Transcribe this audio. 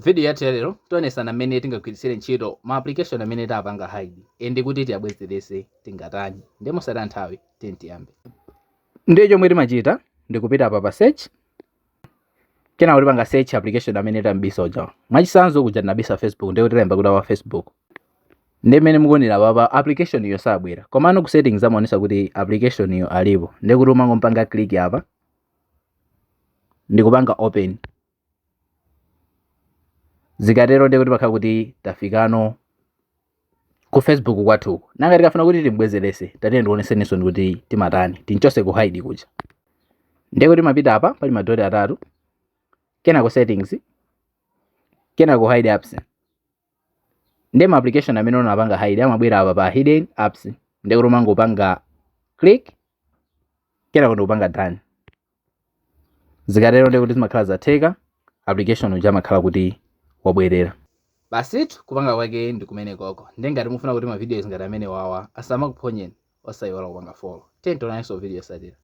Video yathu yalero tionesana mmene tingagwiritsire ntchito ma application amene tapanga hide and kuti tiyabwezerese tingatani. Ndiye mosataya nthawi, tiye tiyambe. Ndiye chomwe timachita ndikupita apa pa search, kenako tipanga search application amene tambisa uja. Mwachitsanzo, kuja tinabisa Facebook, ndiye kuti tilemba kuti apa Facebook. Ndiye mmene mukuonera apa, application iyo sabwera, komano ku settings amaonesa kuti application iyo alipo. Ndiye kuti umangompanga click apa ndikupanga open. Zikatero ndiye kuti pakhala kuti tafikano ku Facebook kwathuku. Nanga tikafuna kuti timbwezerese, tatiye ndioneseninso kuti timatani tinchose ku hide kuja. Ndiye kuti mapita apa pali madoti atatu, kenako settings, kenako hide apps. Ndiye ma application amene unapanga hide amabwera apa pa hidden apps. Ndiye kuti umangopanga click, kenako ndikupanga done. Zikatero ndiye kuti zimakhala zatheka, application uja amakhala kuti wabwerera. Basitu, kupanga kwake ndi kumene koko. Ndiye ngati mufuna kuti ma videos ngati amene wawa asamakuphonyeni, osayiwala kupanga follow. Tiye tionanso video yotsatira.